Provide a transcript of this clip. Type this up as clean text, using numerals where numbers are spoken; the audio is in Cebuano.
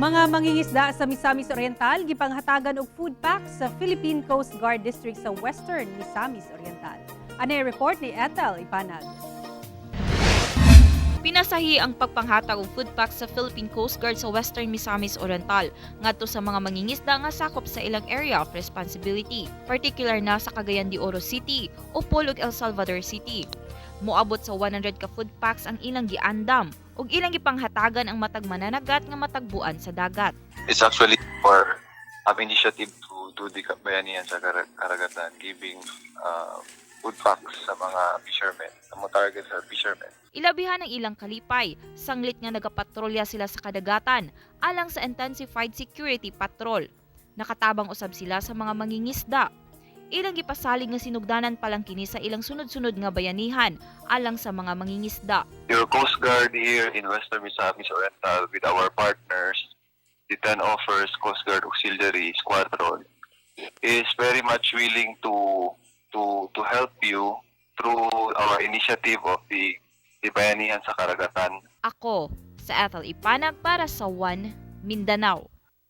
Mga mangingisda sa Misamis Oriental gipanghatagan og food packs sa Philippine Coast Guard District sa Western Misamis Oriental. Ano report ni Ethel Ipanag? Pinasahi ang pagpanghatag og food packs sa Philippine Coast Guard sa Western Misamis Oriental ngadto sa mga mangingisda nga sakop sa ilang area of responsibility, particular na sa Cagayan de Oro City, Opol ug El Salvador City. Moabot sa 100 ka food packs ang ilang giandam ug ilang gipanghatagan ang matag mananagat nga matagbuan sa dagat. It's actually for initiative to do the Bayanihan sa Karagatan, giving food packs sa mga fishermen, sa mga target sa fishermen. Ilabihan ang ilang kalipay, sanglit nga nagapatrolya sila sa kadagatan alang sa intensified security patrol. Nakatabang usab sila sa mga mangingisda. Ilang gipasalig nga sinugdanan pa lang kini sa ilang sunod-sunod nga bayanihan alang sa mga mangingisda. Your Coast Guard here in Western Misamis Oriental with our partners, the 10 offers Coast Guard Auxiliary Squadron, is very much willing to help you through our initiative of the Bayanihan sa Karagatan. Ako, sa Ethel Ipanag para sa One Mindanao.